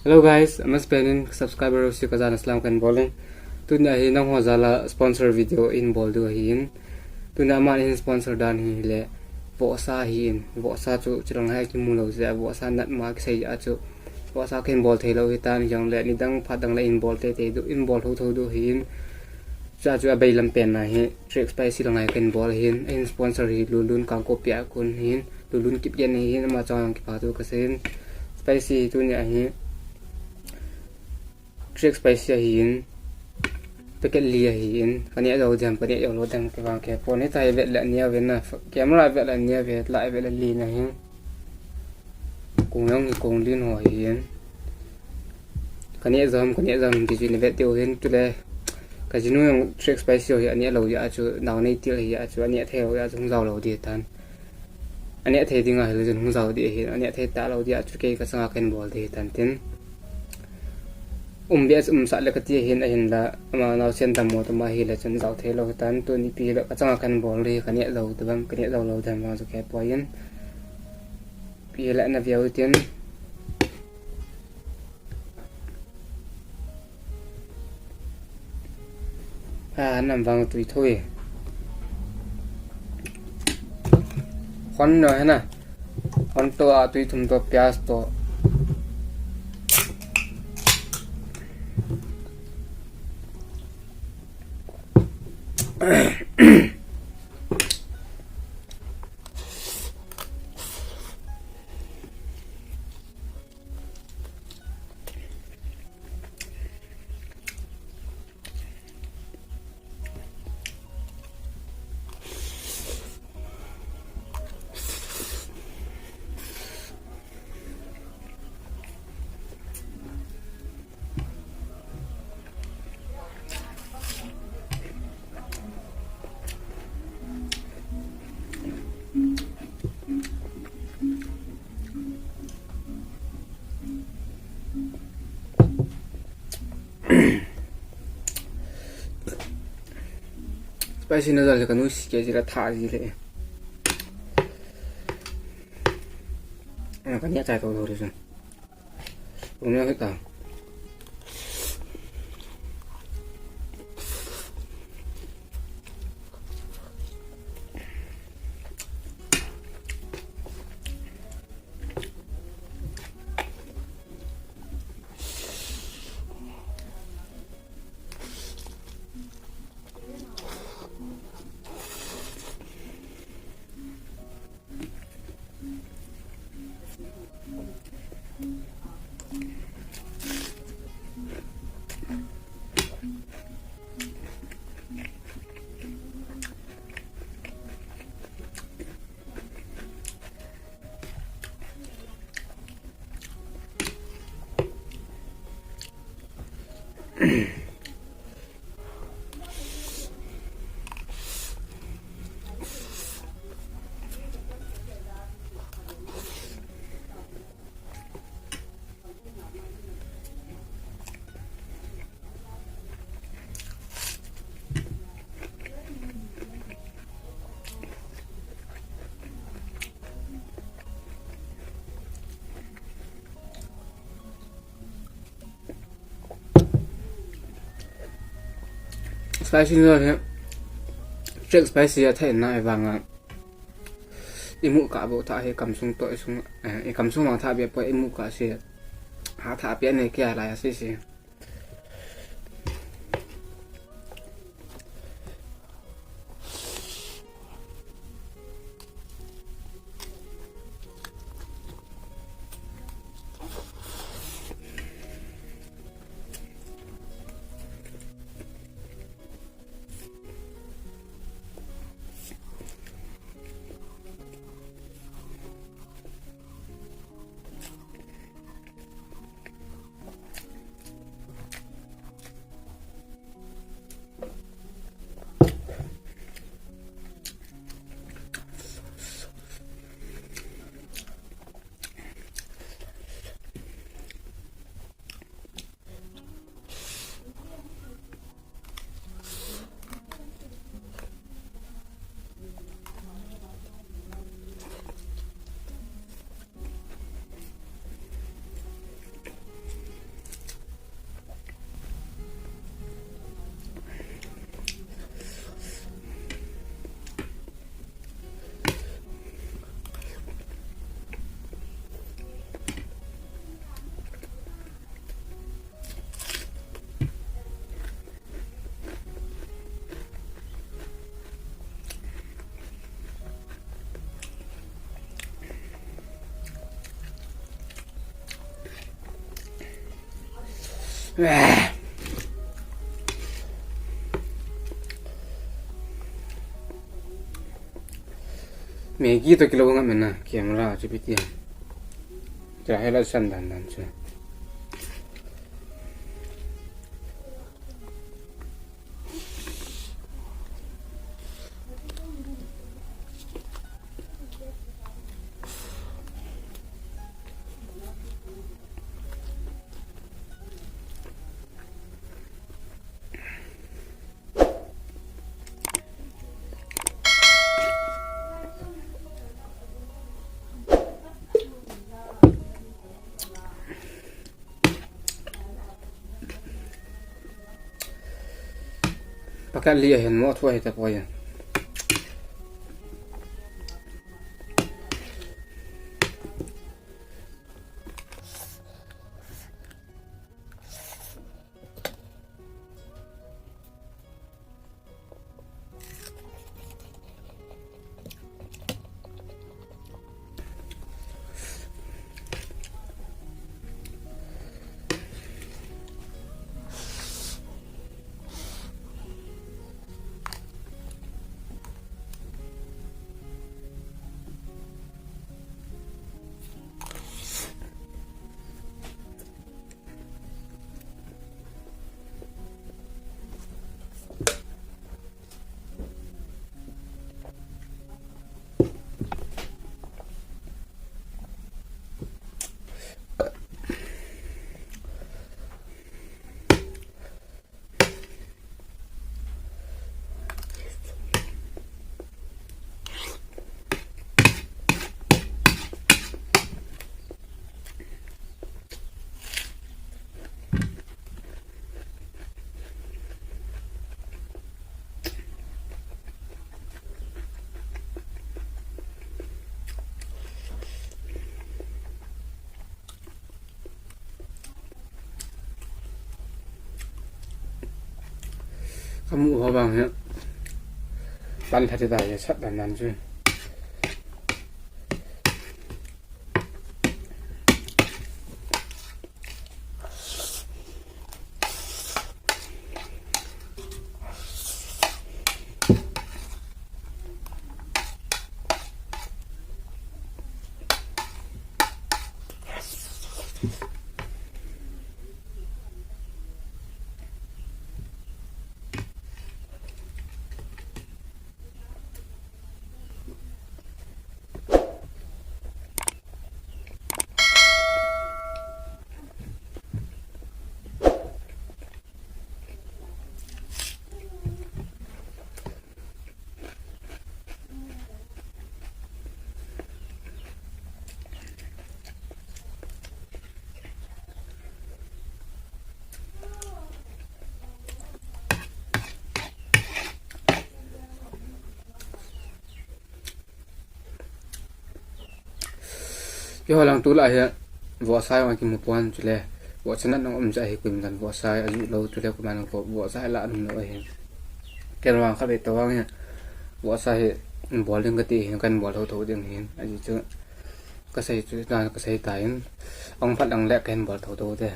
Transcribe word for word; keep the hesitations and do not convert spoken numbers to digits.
Hello guys, amasapen in subscriber ho jouse kajana salam kahin bol in. Tunia hi nangho jal a sponsor video kahin bol diu ahin. Tunia aman ahin sponsor dan hi le vohsa ahin. Vohsa chu chilang hai kimu lou jeh a, vohsa nat ma kisei a chu vohsa kahin bol thei lou hitan, hijongle nidang phat dang le kahin bol teitei diu, kahin bol thotho diu ahin. Chua chu abailam pen na hi Trick Spicy lang a kahin bol ahin, ahin sponsor hi Lulun Kangpokpi a kon ahin, Lulun Kipgen ahin, ama chunga jong kipa thu kasei in. Spicy hi tunia hi Trick Spicy ahin, packet li ahin, kaneh jou dem, kaneh jou lou dem kivang kei pon, hitia hi vet le aneo ve na, camera vet le aneo ve, la vet le len ahin. Kong jong hi kong len ho ahin. Kaneh jou ham, kaneh jou ham ti chu navet diu ahin, chule kajinu jong Trick Spicy ho hi aneh lou jeh a chu, nao nei til ahi a chu, aneh thei lou jeh a chu hung jao lou ding ahitan. Aneh thei ding ahile chun hung jao ding ahin, aneh thei talou jeh a chu kei kachanga kahin bol ding ahitan tin. Um beh a chu umsah le kati ahin, ahinla ama naosen dammo tuma ahile chun jao thei lou ahitan, tuni ipi hile kachanga kahin bol ding, kaneh jou dem, kaneh jou lou dem vang chu kei poi in. Ipi hile nave u hitin. Ha, nam vang tui thui. Khon no hena. Khon toh a tui thum toh piaz toh. Spicy noodle ka nusi kei jeh a tha ji le. Ka neh chai to to le. Tum ya ta. Spicy noodle hi, Trick Spicy a thei na i vang a. I mu ka bo tha hi kamsung to i sung, eh, i kamsung mang tha be po i mu ka si. Ha tha pe ne kia lai si si. Maggi toh kilou ngam e na, camera chu ipi ti ham. Tia hela san dan dan chu. Packet li ahin mo thua hita poi. Kamu ho bang hi pan thati ta hi sat dan dan chu. Keiho lang tulai hi vohsa jong kimu pon chule vohsa nat jong um jeh hi koima chan vohsa hi aju lou chule koima chan vohsa hi la um lou ahi. Ken vang khatvei tobang hi vohsa hi bol ding kati hin kan bol thotho ding hin ahi chu kasei chu na kasei tan ahung phat lang le kan bol thotho te.